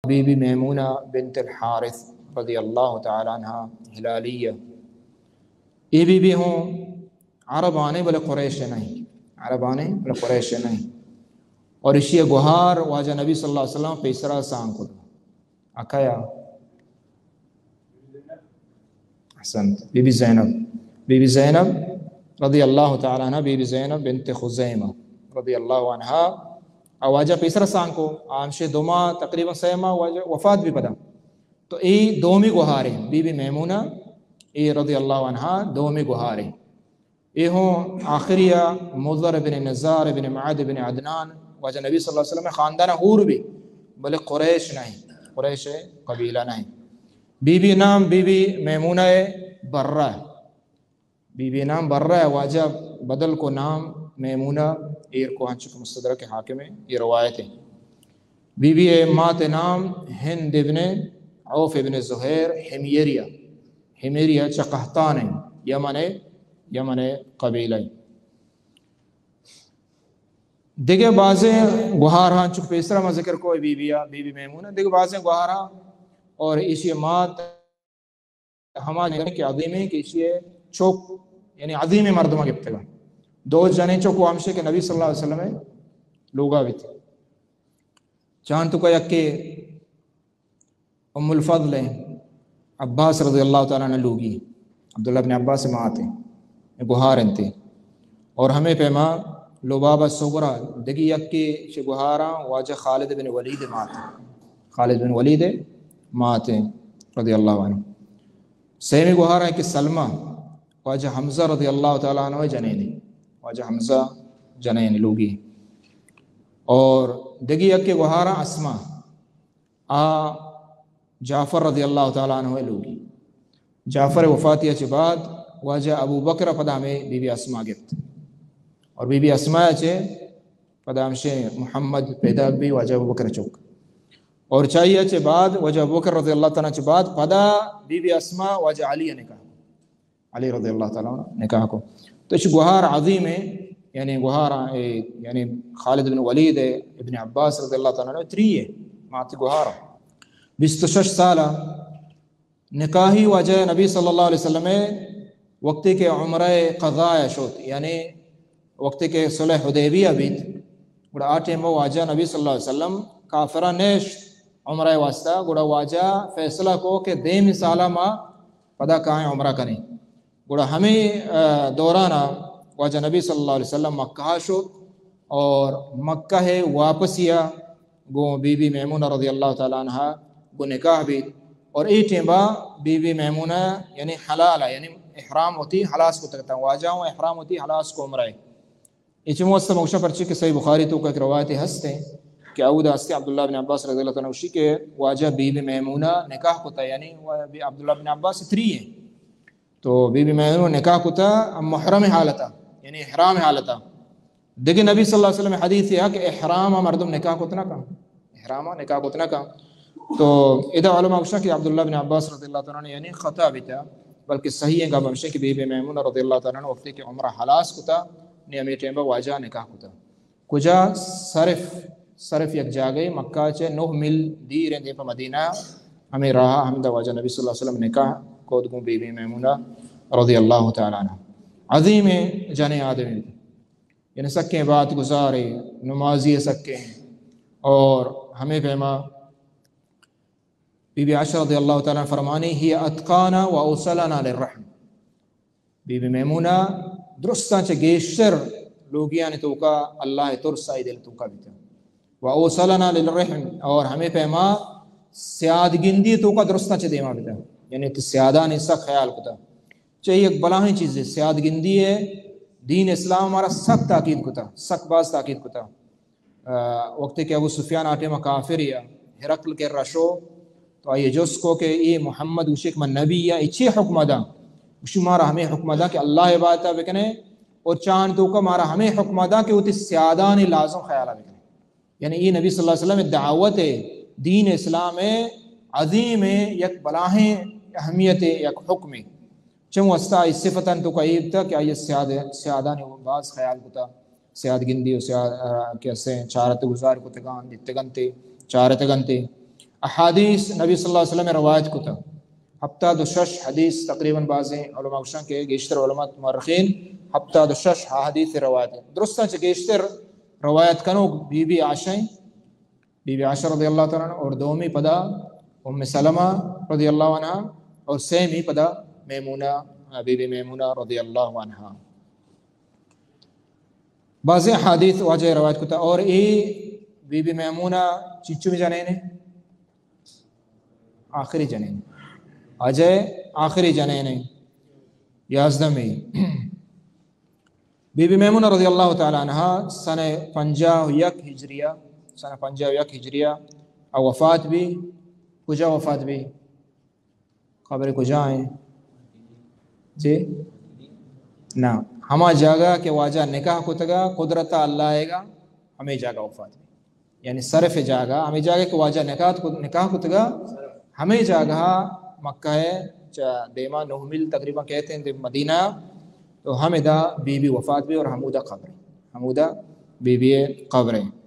Be be Maimuna بنت الحارث رضی اللہ تعالی عنہا ہلالیہ۔ اے بی بی ہوں عربانے بلے قریش نہیں، عربانے بلے قریش نہیں۔ اور اشی گوہار واجہ نبی صلی اللہ علیہ وسلم پیسرا سانگ کت۔ اکیا؟ احسنت۔ Bibi Zainab, Bibi Zainab رضی اللہ تعالی عنہا، بی بی زینب بنت خزیمہ رضی اللہ عنہا، آ واجہ پیسرا سانگ کو، آ ہمشے دو ماہ، تقریباً سہ ماہ واجہ وفات بی پدا۔ تو اے دومی گوہارے، بی بی میمونہ، اے رضی اللہ عنہا دومی گوہارے۔ اے ہوں آخری ء مضر ابن نزار ابن معد ابن عدنان، واجہ نبی صلی اللہ علیہ وسلم خاندان حور بی، بلے قریش نہیں، قریش قبیلہ نہیں۔ بی بی نام be be Maimuna burra, be be نام برہ واجہ بدل کو نام میمونہ ایر کو، ہنچو کہ مستدرک حاکم ہے، یہ روایت ہے۔ بی بی ء مات نام ہند ابن عوف ابن زہیر حمیریہ، حمیریہ چہ قحطان ہیں، یمن ہے، یمن ہے قبیلہ ہے۔ دگہ بازیں گوہاراں چک پیسرا ما ذکر کو be be, be be Maimuna, دگہ بازیں گوہاراں اور ایشی مات ہما جنک کہ عظیم ہے کہ ایشی چوک، یعنی عظیم مردمہ گپتگا۔ دو جنیں چوک و ہمشے کہ نبی صلی اللہ علیہ وسلم لوگا بیت۔ چان تو کا یک ام الفضل ہیں، عباس رضی اللہ تعالی عنہ لوگی، عبداللہ بن عباس مات ہیں، گوہار انتے۔ اور ہمیں پیما لبابہ صغری دگی یکے چہ گوہاراں واجہ خالد بن ولید مات، خالد بن ولید مات رضی اللہ عنہ۔ سیمی گوہارا کہ سلمہ، واجہ حمزہ رضی اللہ تعالی عنہ جنینی، واجہ حمزہ جنین لوگی۔ اور دگی یکے گوہاراں اسماء، آ جعفر رضی اللہ تعالی عنہ لوگی۔ جعفر وفاتی چہ بعد واجہ ابو بکر پدا ہمیں بی بی اسماء گپت، اور بی بی اسماء چہ پدا ہمشے محمد پیدا بی، واجہ ابو بکر چوک۔ اور چاہیے چہ بعد واجہ ابو بکر رضی اللہ تعالی عنہ چہ بعد پدا بی بی اسماء واجہ علی نکاح، علی رضی اللہ تعالی عنہ نکاح کو۔ تو اچ گوہار عظیم ہے، یعنی گوہار، یعنی خالد بن ولید ہے، ابن عباس رضی اللہ تعالی عنہ تری ہے، مات گوہار۔ بیست و شش سالہ نکاحی واجہ نبی صلی اللہ علیہ وسلم وقتی کہ عمرہ قضا شد، یعنی وقتی کہ صلح حدیبیہ بیت، گڑا آ ٹائم واجہ نبی صلی اللہ علیہ وسلم کافرہ نیشت عمرہ واسطہ، گڑا واجہ فیصلہ کو کہ دیم سالہ ما پدا کائیں عمرہ کنیں۔ گڑا ہمیں، آ، دورانا واجہ نبی صلی اللہ علیہ وسلم مکہ شد اور مکہ واپسیا گوں بی بی میمونہ رضی اللہ تعالی عنہا گوں نکاح بیت۔ اور اے ٹیمبا بی بی میمونہ یعنی حلال ہے، یعنی احرام ہوتی حلاس کو تکتا، واجہ ہوں احرام ہوتی حلاس کو عمرہ ہے۔ اچ موسم اوشا پرچے کہ صحیح بخاری تو کا ایک روایت ہست ہے کہ اودا ہستے عبداللہ بن عباس رضی اللہ تعالی عنہ گوشی کہ واجہ بی بی میمونہ نکاح کو تا، یعنی عبداللہ بن عباس تری ہیں۔ تو بی بی میمونہ نکاح کتا محرم حالتا، یعنی احرام حالتا۔ دگہ نبی صلی اللہ علیہ وسلم حدیث یہ کہ احرام مردم نکاح کت نہ کن، احرام نکاح کت نہ کن۔ تو ادا علماء گوشن کہ عبداللہ بن عباس رضی اللہ تعالی عنہ یعنی خطا بیتا، بلکہ صحیح ہے گپ ہمشے کہ بی بی میمونہ رضی اللہ تعالی عنہ وقتی کہ عمرہ حلاس کتا، نی ہمیں ٹائم واجہ نکاح کتا۔ کجا؟ صرف، صرف یک جاگہے مکہ چہ نو میل دیر ہیں دیم پہ مدینہ، ہمیں راہ ہمدا واجہ نبی صلی اللہ علیہ وسلم نکاح کود گوں بی بی میمونہ رضی اللہ تعالی عنہ۔ عظیم جنیں آدمی، یعنی سکیں بات گزارے، نمازی سکیں، اور ہمیں پیما بی بی عائشہ رضی اللہ تعالی عنہ فرمانی، ہی اتقانا و اوصلنا للرحم۔ بی بی میمونہ درستاں چہ گیشتر لوگیانی توکا اللہ ترس آئی دل توکا بیتا۔ و اوصلنا للرحم، اور ہمیں پیما سیاد گندی توکا درستاں چہ دیما بیتا، یعنی تو سیادانی سک خیال کتا۔ چہ یک بلاہیں چیزے سیاد گندی ہے، دین اسلام ہمارا سک تاکید کتا، سک باز تاکید کتا۔ آ، وقتی کہ ابو سفیان آ ٹائم کافر یا ہرقل کے رشو، تو آئی جست کو کہ اے محمد گوشے کہ من نبی یا، اے چے حکم دا؟ گوشی مارا ہمیں حکم دا کہ اللہ عبادت بکنے، اور چان توکا مارا ہمیں حکم دا کہ وتی سیادان لازم خیال بکنے۔ یعنی اے نبی صلی اللہ علیہ وسلم دعوت دین اسلام عظیم یک بلاہیں اہمیت یک حکم۔ چون واسطہ آئی صفتاں توکا ایبتا کہ آئی سیاد، سیادان باز خیال کتا۔ سیاد گندی و سیاد، آ، کہ اسے چارت گزار کتگان، دیتگنتے، چارتگنتے۔ احادیث نبی صلی اللہ علیہ وسلم روایت کتا، ہپتاد و شش حدیث، تقریباً بعضیں علماء گوشن کہ گیشتر علماء مورخین ہپتاد و شش حدیث روایت۔ درستاں چہ گیشتر روایت کنوک بی بی عائشہ ایں، بی بی عائشہ رضی اللہ تعالیٰ عنہ، اور دومی پدا ام سلمہ رضی اللہ عنہا، اور سیمی پدا میمونہ، بی بی میمونہ رضی اللہ عنہا۔ بعضیں حدیث واجہ روایت کتا، اور اے بی بی میمونہ چنچو جنین ایں؟ آخری جنین۔ واجہ آخری جنین ایں، یازدہمی۔ بی بی میمونہ رضی اللہ تعالیٰ عنہا سنہ پنجاہ و یک ہجریہ، سنہ پنجاہ و یک ہجریہ آ وفات بی۔ کجا وفات بی؟ قبر کجا ایں؟ جی؟ نہ، ہما جاگہ کہ واجہ نکاح کتگا، قدرت اللہ ایگا، ہمے جاگہ وفات بی۔ یعنی صرف جاگہ، ہمے جاگہ کہ واجہ نکاح کت-، نکاح کتگا، ہمے جاگہ مکہ ءِ چہ دیما نو میل تقریباً کئیت ایں دیم مدینہ، تو ہمدا بی بی وفات بی اور ہمودا قبر ایں، ہمودا بی بی قبر ایں۔